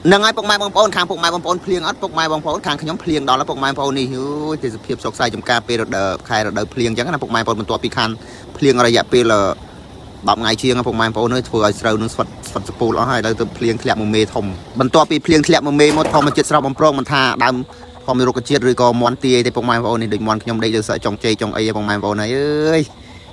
ហ្នឹងហើយពុកម៉ែបងប្អូនខាងពុកម៉ែបងប្អូនភ្លៀងអត់ពុកម៉ែបងប្អូនខាងខ្ញុំភ្លៀងដល់ហើយពុកម៉ែបងប្អូននេះអូយទេសភាពស្រុកស្រែចំការពេលរដូវខែរដូវភ្លៀងអញ្ចឹងណាពុកម៉ែបងប្អូនបន្ទាប់ពីខានភ្លៀងរយៈពេល10ថ្ងៃជាងពុកម៉ែបងប្អូនអើយធ្វើឲ្យស្រូវនឹងស្វិតស្វិតសពូលអស់ហើយដល់ទៅភ្លៀងធ្លាក់មួយមេធំបន្ទាប់ពីភ្លៀងធ្លាក់មួយមេមកធម្មជាតិស្រស់បំព្រងមិនថាដើមធម្មរុក្ខជាតិឬក៏មន់ទាទេពុកម៉ែបងប្អូននេះដូចមន់ខ្ញុំដេកលើសក់ចុងជ័យចុងអីពុកម៉ែបងប្អូនអើយ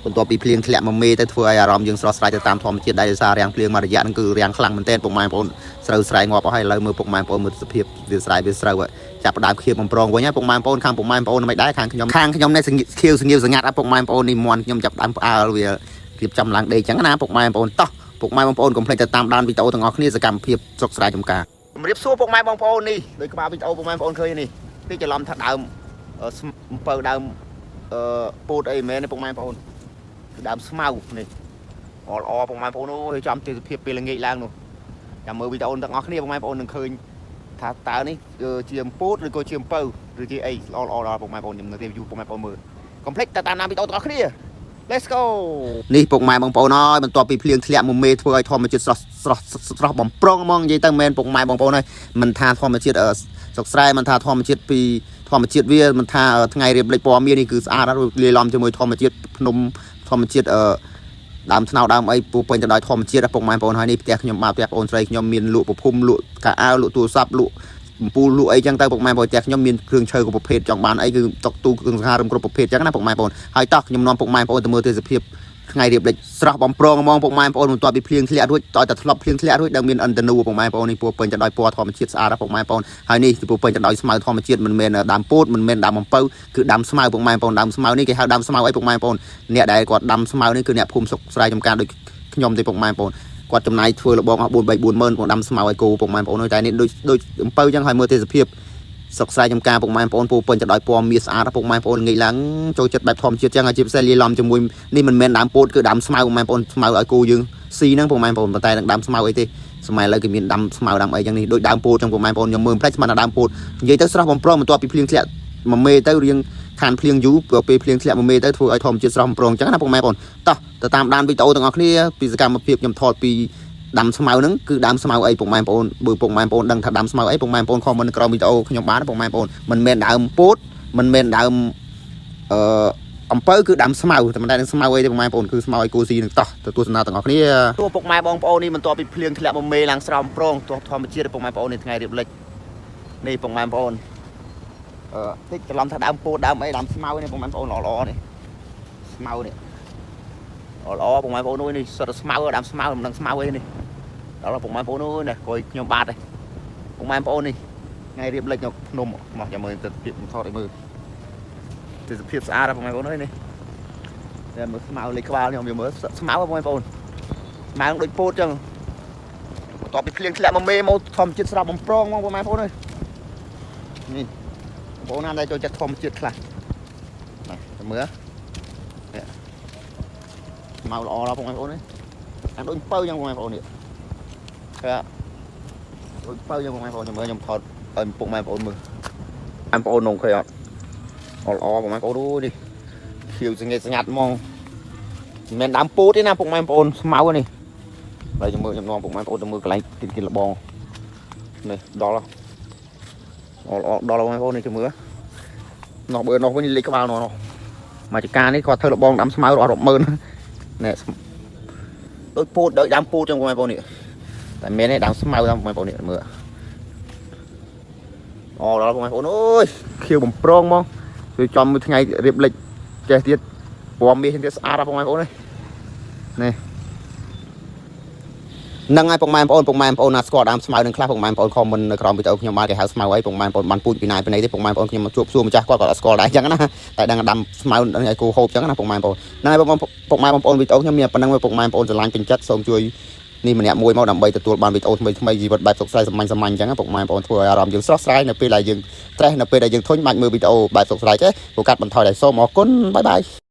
បន្ទាប់ពីភ្លៀងធ្លាក់មួយមេទៅធ្វើឲ្យអារម្មណ៍យើងស្រស់ស្រាយទៅតាមធម្មជាតិដែលដោយសាររាំងភ្លៀងមួយរយៈហ្នឹងគឺរាំងខ្លាំងមែនទែនពុកម៉ែបងប្អូន ស្រូវស្រែងាប់អស់ហើយឥឡូវមើលពុកម៉ែបងប្អូនមើលសភាពវាស្រែវាស្រូវចាប់ផ្ដើមខៀវបំប្រងវិញហើយពុកម៉ែបងប្អូនខាងពុកម៉ែបងប្អូនមិនដែរខាងខ្ញុំខាងខ្ញុំនេះខៀវសងៀវសងាត់អពុកម៉ែបងប្អូននេះមន់ខ្ញុំចាប់ដើមផ្អើលវារៀបចំឡើងដេកចឹងណាពុកម៉ែបងប្អូនតោះពុកម៉ែបងប្អូនកុំភ្លេចទៅតាមដានវីដេអូទាំងអស់គ្នាសកម្មភាពស្រុកស្រែចំការជំរាបសួរពុកម៉ែបងប្អូននេះដោយក្បាលវីដេអូពុកម៉ែបងប្អូនឃើញនេះនេះច្រឡំថាដើមអំពៅដើមអឺពោតអីមែនទេពុកម៉ែបងប្អូនគឺដើមស្មៅនេះល្អល្អពុកម៉ែបងប្អូនអូយចំទេសភាពពេលល្ងាចឡើងនោះ ចាំមើលវីដេអូទាំងអស់គ្នាបងប្អូននឹងឃើញថាតើនេះជាអំពូតឬក៏ជាអំពៅឬជាអីល្អល្អដល់ពុកម៉ែបងប្អូនខ្ញុំនៅ review ពុកម៉ែបងប្អូនមើលកុំភ្លេចតាមដានវីដេអូទាំងអស់គ្នា Let's go នេះពុកម៉ែបងប្អូនអើយបន្ទាប់ពីភ្លៀងធ្លាក់មួយមេធ្វើឲ្យធម្មជាតិស្រស់ស្រស់ស្រស់បំប្រងហ្មងនិយាយទៅមែនពុកម៉ែបងប្អូនអើយមិនថាធម្មជាតិស្រុកស្រែមិនថាធម្មជាតិពីធម្មជាតិវាមិនថាថ្ងៃរៀបលិចពណ៌មាសនេះគឺស្អាតណាស់លាយឡំជាមួយធម្មជាតិភ្នំធម្មជាតិអឺ ដើមថ្នោតដើមអីពូពេញទៅដោយធម្មជាតិពុកម៉ែបងប្អូនហើយនេះផ្ទះខ្ញុំបាទផ្ទះបងប្អូនស្រីខ្ញុំមានលក់ពភុំលក់កាអាវលក់ទូរស័ព្ទលក់អំពូលលក់អីចឹងទៅពុកម៉ែបងប្អូនផ្ទះខ្ញុំមានគ្រឿងឈើគ្រប់ប្រភេទចង់បានអីគឺតុកទូគ្រឿងសង្ហារឹមគ្រប់ប្រភេទចឹងណាពុកម៉ែបងប្អូនហើយតោះខ្ញុំនាំពុកម៉ែបងប្អូនទៅមើលទេសភាពថ្ងៃរៀបលិចស្រស់បំប្រងហ្មងពុកម៉ែបងប្អូនបន្ទាប់ពីភ្លៀងធ្លាក់រួចតើតែធ្លាប់ភ្លៀងធ្លាក់រួចដែលមានអន្តនូពុកម៉ែបងប្អូននេះពូពេញទៅដោយពណ៌ធម្មជាតិស្អាតពុកម៉ែបងប្អូនហើយនេះពូពេញទៅដោយស្មៅធម្មជាតិមិនមែនដើមពោតមិនមែនដើមអំពៅគឺដើមស្មៅពុកម៉ែបងប្អូនដើមស្មៅនេះគេហៅដើមស្មៅអីពុកម៉ែបងប្អូន អ្នកដែលគាត់ដាំស្មៅនេះគឺអ្នកភូមិស្រុកស្រែចំការដូចខ្ញុំទេពុកម៉ែបងប្អូនគាត់ចំណាយធ្វើលបងអស់4 3 4ម៉ឺនគាត់ដាំស្មៅឲ្យគោពុកម៉ែបងប្អូនតែនេះដូចដូចអំពៅចឹងហើយមើលទេសភាពស្រុកស្រែចំការពុកម៉ែបងប្អូនពូពេញទៅដោយពណ៌មាសស្អាតពុកម៉ែបងប្អូនងាកឡើងចូលចិត្តបែបធម្មជាតិចឹងហើយជាពិសេសលាយឡំជាមួយនេះមិនមែនដើមពោតគឺដើមស្មៅពុកម៉ែបងប្អូនស្មៅឲ្យគោយើងស៊ីហ្នឹងពុកម៉ែបងប្អូនប៉ុន្តែនឹងដើមស្មៅអីទេសម័យឥឡូវគេមានដាំស្មៅដាំអីចឹងនេះដូចដើមពោតចឹងពុកម៉ែបងប្អូនខ្ញុំមើលផ្លេចស្មានតែដើមពោតនិយាយទៅស្រស់បំប្រងបន្ទាប់ពីភ្លៀងធ្លាក់មួយមេទៅរៀង ខានភ្លៀងយូរព្រោះពេលភ្លៀងធ្លាក់មួយមេទៅធ្វើឲ្យធម្មជាតិស្រស់បំព្រងអញ្ចឹងណាពុកម៉ែបងប្អូនតោះទៅតាមដានវីដេអូទាំងអស់គ្នាពីសកម្មភាពខ្ញុំថតពីដាំស្មៅហ្នឹងគឺដាំស្មៅអីពុកម៉ែបងប្អូនបើពុកម៉ែបងប្អូនដឹងថាដាំស្មៅអីពុកម៉ែបងប្អូន comment នៅក្រោមវីដេអូខ្ញុំបានពុកម៉ែបងប្អូនមិនមែនដើមពោតមិនមែនដើមអឺអំពៅគឺដាំស្មៅតែមិនដែលនឹងស្មៅអីទេពុកម៉ែបងប្អូនគឺស្មៅឲ្យគូស៊ីនឹងតោះទៅទស្សនាទាំងអស់គ្នាទោះពុកម៉ែបងប្អូននេះបន្ទាប់ពីភ្លៀងធ្លាក់មួយមេឡើងស្រោមប្រងទោះធម្មជាតិពុកម៉ែបងប្អូននេះថ្ងៃរៀបលិចនេះពុកម៉ែបងប្អូន អឺតិចច្រឡំថាដើមពោតដើមអីដើមស្មៅនេះពុកម៉ែបងប្អូនល្អល្អនេះស្មៅនេះល្អល្អពុកម៉ែបងប្អូននេះសុទ្ធតែស្មៅដើមស្មៅមិនដឹងស្មៅអីនេះដល់ពុកម៉ែបងប្អូនអើយនេះក្រោយខ្ញុំបាទនេះពុកម៉ែបងប្អូននេះថ្ងៃរៀបលិចនៅភ្នំមកចាំមើលទិដ្ឋភាពថតឲ្យមើលទេសភាពស្អាតពុកម៉ែបងប្អូនអើយនេះតែមើលស្មៅលេខក្បាលខ្ញុំវាមើលស្មៅពុកម៉ែបងប្អូនស្មៅដូចពោតចឹងបន្ទាប់ពីភ្លៀងធ្លាក់មកមេមកធម្មជាតិស្រស់បំប្រងមកពុកម៉ែបងប្អូនអើយនេះ បងប្អូនណាដែលចូលចិត្តធម្មជាតិខ្លះណាទៅមើលនេះមកល្អដល់បងប្អូននេះអាដូចពៅចឹងបងប្អូននេះគឺដូចពៅចឹងបងប្អូនមើលខ្ញុំថតឲ្យពុកម៉ែបងប្អូនមើលបងប្អូននងឃើញអត់ល្អបងប្អូនអូយនេះខៀវសង្កេតស្ងាត់ហ្មងមិនមែនដើមពោតទេណាពុកម៉ែបងប្អូនស្មៅនេះហើយខ្ញុំមើលខ្ញុំនាំពុកម៉ែបងប្អូនទៅមើលកន្លែងទីគិលបងនេះដល់ល្អល្អដល់បងប្អូននេះជួយមើល នោះបើនោះវិញលេខក្បាលនោះនោះមកចការនេះគាត់ធ្វើលបងដាំស្មៅរាប់ម៉ឺននេះដូចពូតដូចដាំពូតចឹងបងប្អូននេះតែមែនទេដាំស្មៅតាមបងប្អូននេះមើលអូដល់បងប្អូនអើយខៀវបំប្រងហ្មងគឺចំមួយថ្ងៃរៀបលិចចេះទៀតពណ៌មាសទៀតស្អាតបងប្អូននេះនេះហ្នឹងហើយពុកម៉ែបងប្អូនពុកម៉ែបងប្អូនណាស្គាល់ដើមស្មៅនឹងខ្លះពុកម៉ែបងប្អូន comment នៅក្រោមវីដេអូខ្ញុំបានគេហៅស្មៅអីពុកម៉ែបងប្អូនបានពូជពីណាពីណីទេពុកម៉ែបងប្អូនខ្ញុំមកជួបសួរម្ចាស់គាត់គាត់អត់ស្គាល់ដែរអញ្ចឹងណាតែដឹងដាំស្មៅឲ្យគូហូបអញ្ចឹងណាពុកម៉ែបងប្អូនហ្នឹងហើយពុកម៉ែបងប្អូនវីដេអូខ្ញុំមានប៉ុណ្្នឹងពុកម៉ែបងប្អូនស្រឡាញ់ពេញចិត្តសូមជួយនេះម្នាក់មួយមកដើម្បីទទួលបានវីដេអូថ្មីថ្មីជីវិតបែបសុខស្រាយសាមញ្ញសាមញ្ញអញ្ចឹងពុកម៉ែបងប្អូនធ្វើឲ្យអារម្មណ៍យើងស្រស់ស្រាយនៅពេលដែលយើង stress នៅពេលដែលយើងធុញបាច់មើលវីដេអូបែបសុខស្រាយចេះព្រោះកាត់បន្ថយដែរសូមអរគុណ bye bye.